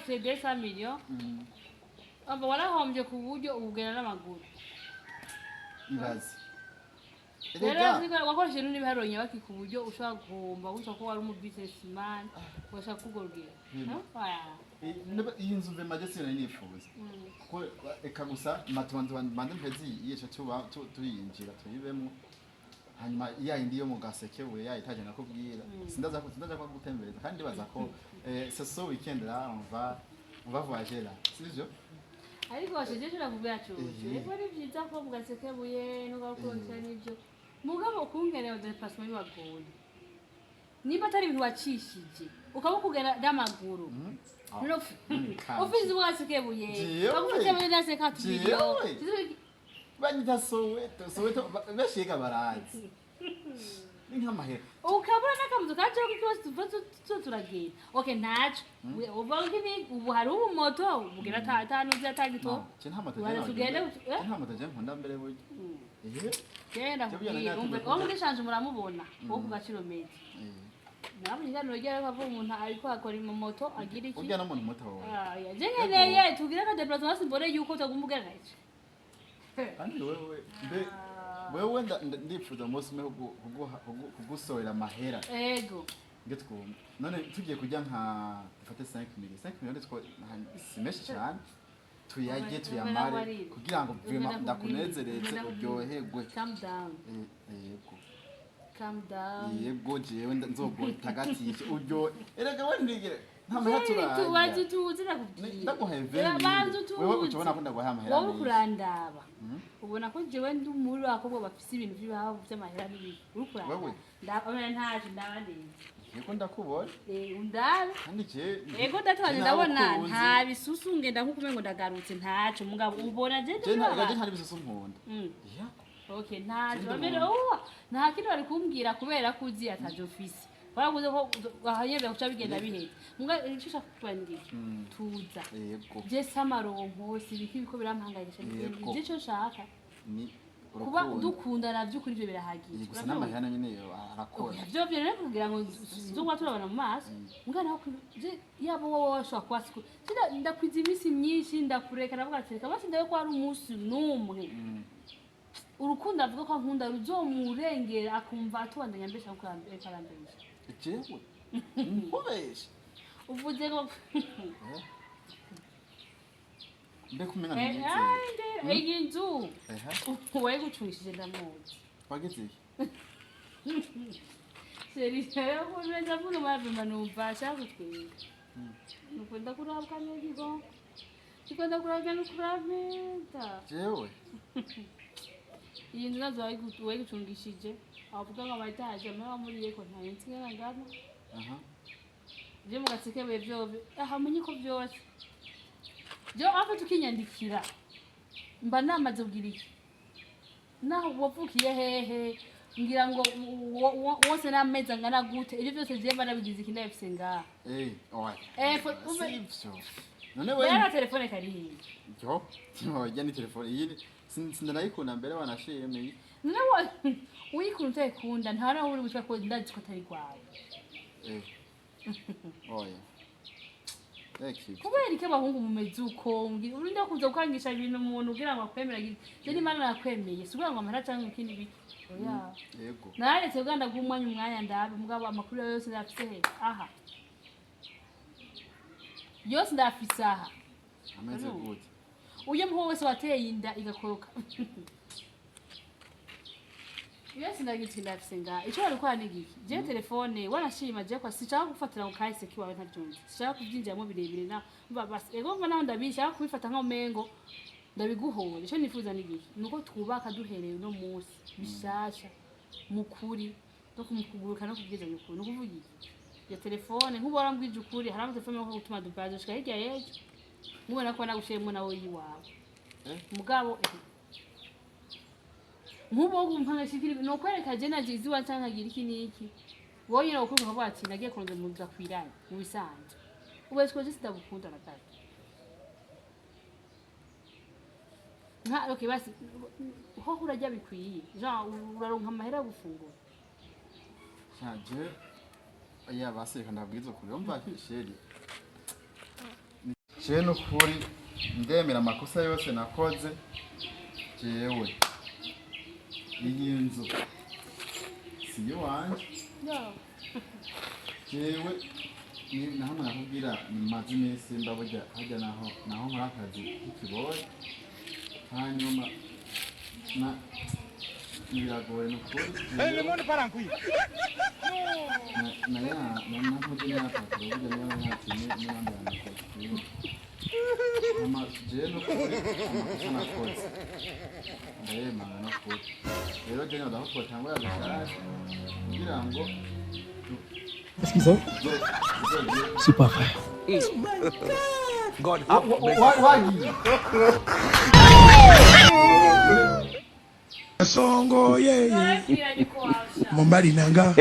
Peut-être 200 millions. Aba warahombye ku buryo ubugenda n'amaguru. Ibaze. Rero Erega wakoresheje n'ibiharuro nyabaki ku buryo ushobora guhomba witwa ko wari umu businessman, ugashaka kugorogera? Oya. Iyi nzu mve maje sinari nifuza kuko eka gusa matubanze banze mpezi yiyesha tuba tuyinjira tuyibemwo, hanyuma ya yindi yo mu Gasekebuye ya etaje nakubwira, sindaza ko gutembereza, kandi ndibaza ko ce weekend là on va voyager là, sivyo? Ariko washeje ushobora kubwira cucu. Ego, ni byiza ko mu Gasekebuye n'ugakoresha n'ibyo, mugabo ukungene déplacement bibagoye, nimba atari ibintu wacishije ukaba ukugenda n'amaguru. Ah, No, kandi. ufise ubwasekebuye Jewe. bagufite muri nase katubiyo. Jewe. Banyita Soweto, Soweto benshi yiga barazi ni nk'amahera. Ukabura n'akamuzo kajeho k'ikibazo, tuva tuzo turagenda. Okay, ntaco uvuga ngo ubu hari ubumoto bugera atanuzi atagito. Je nta moto. Wala tugende eh? Je nta moto je nkunda mbere burya. Genda Jewe burya kubwira umve nari uwo muri shanje muramubona wo ku Gaciro Media. Nabonye iganiro ryari ko avuga umuntu ariko akora moto agira iki. Urya n'umuntu muto wowe. Ah, je nkeneye tugire ka déplacement, simbone yuko utaguma ugera iki. Kandi wewe mbe wewe ndifuza umunsi umwe kugusorera amahera. Ego. Nge twumve none tugiye kurya nka dufate 5 millions, 5 millions two si menshi cyane, tuyarye tuyamare kugira ngo vraiment ndakunezereze uryoherwe. Calm down. Yego. Calm down. Yego, jewe nzogutagatisha uryo. Erega we ndigire nta mahera Tubaze turarya. utuze, ndakubwira. Ndaguhaye Banza 20. utuze. Wewe ucubona ko ndaguhaye amahera Wowe menshi. kurandaba ubona ko jewe ndi muri bakobwa bafise ibintu by'iwabo by'amahera n'ibintu uri kurandaba. Wewe? Ndabona ntaje ndaba neza. Yego, ndakubona. Undabe. Kandi je Ego data wanje, je ndabona nawe. Nta bisusu, ngenda nkuko umengo ndagarutse, ntaco mugabo ubona je. Je nta je nta n'ibisusu nkunda. Yako. Okay, ntaco. Je bamere ndabona. uwa nta kintu bari kumbwira kubera ko uzi ataje ofisi waraguze ko ahanyene kuca bigenda biheze. Muga icyo ushaka kubanira, tuza. Yego. Je samaronko si ibiki biko birampangayikisha. Yego. Je ico nshaka Ni kuba urukundo. dukundana by'ukuri, ibyo birahagije. Gusa n'amahera nyene yo arakora. Vyo vyo rero kugira ngo nzokuba turabana mu maso mugana aho je yaba wowe washobora kuba siku ndakwiza iminsi myinshi ndakureka, ndavuga ati reka basi ndabe ko hari umunsi n'umwe urukundo avuga ko ankunda ruzomurengera, akumva atubandanya mbesha kuko ariko arambesha. Jewe nkubesha? Uvuze ngo Mbe kumenya ntiyizeye. Ai, iyi nzu uwayigucungishije ndamuzi. Wagize iki? Chéri, rero kumeza mvuga mavima numva ashaka gutwenga. Nukunda kurabwa n'igigo. Nikunda kurabwa n'ukurameza. Jewe? Iyi nzu nazo wayigucungishije. Avuga ngo abayitaje amara wamuriye ko ntayo nzi ngana ngana. Byo mu Gasekebuye vyovyo. Aha umenye ko vyose. Byo aho tukinyandikira. Mba namaze kugira iki? Naho wavukiye hehe? Ngira ngo wose n'amezi angana gute? Ibyo byose jewe mba nabigize iki, ndabifise ngaha. Oya. Umve- Sivyo none we? Rero telefone kari hirya. Yo oya, ni telefone iyi sindanayikunda mbere wanashimye. None wa uyikunda utayikunda nta naho uri witwa ko ndazi ko atari rwawe. Oya. Eki. Kubera iki abahungu mumeze uko? Urinda kuza gukangisha ibintu umuntu kugira ngo akwemere je n'Imana nakwemeye si kugira ngo amahera canke ikindi biki, oya. Yego. Nararetse kugira ndaguha umwanya ndabe, mugabo amakuru yawe yose ndayafise he aha, yose ndayafise aha. Ameze Urumva? gute? Uyo muho wese wateye inda igakoroka yose ndagize ndafise ngaha. Ico bari gukora ni igiki? Jewe telefone wanashima jewe kwa sinshaka gufatira ngo kahise kiwawe ntavyumva, sinshaka kuvyinjiramo birebire na mva basi. Ego mva naho ndabishaka kubifata nka umengo ndabiguhora. Ico nifuza ni igiki? Nuko twubaka duhereye uno munsi bishasha mu kuri no kumukuguruka no kubwizanya ukuri. Ni ukuvuga iki? Iyo telefone nk'ubu warambwije ukuri, hari amatelefone yo gutuma Dubai zoshika hirya y'ejo nkubona ko nagushiyemo nawe yiwawe. Mugabo nk'ubu wo gumpangashikira ni ukwereka je naje iziwa canke nkagira iki n'iki, wowe nyene wokwibuka ukavuga ati nagiye kurondera umuntu tudakwiranye mu bisanzwe. Ubu je sindagukunda na gato. Nka okay basi ho urarya bikwiye, jean uraronka amahera yo gufungura? Shaje. Oya basi reka ndabwize ukuri. Umva chéri. Jewe n'ukuri ndemera amakosa yose nakoze. Jewe iyi nzu si iyiwanje. Yo. Jewe naho nakubwira maze iminsi mba burya harya naho naho nkora akazi k'ikiboyi, hanyuma na biragoye n'ukuri. Na ya na nahuze n'ayapataro burya niyo yatumye niyambara na kositimu. Hama jewe n'ukuri amakosa nakoze ndayemanga n'ukuri. Rero jewe noda ko twotangura bishasha kugira ngo Est-ce qu'ils ont tuzogire. C'est pas vrai. God have mercy. Wagiye. Songo yeye Narabwiranye ko wabishaka. mobali na nga.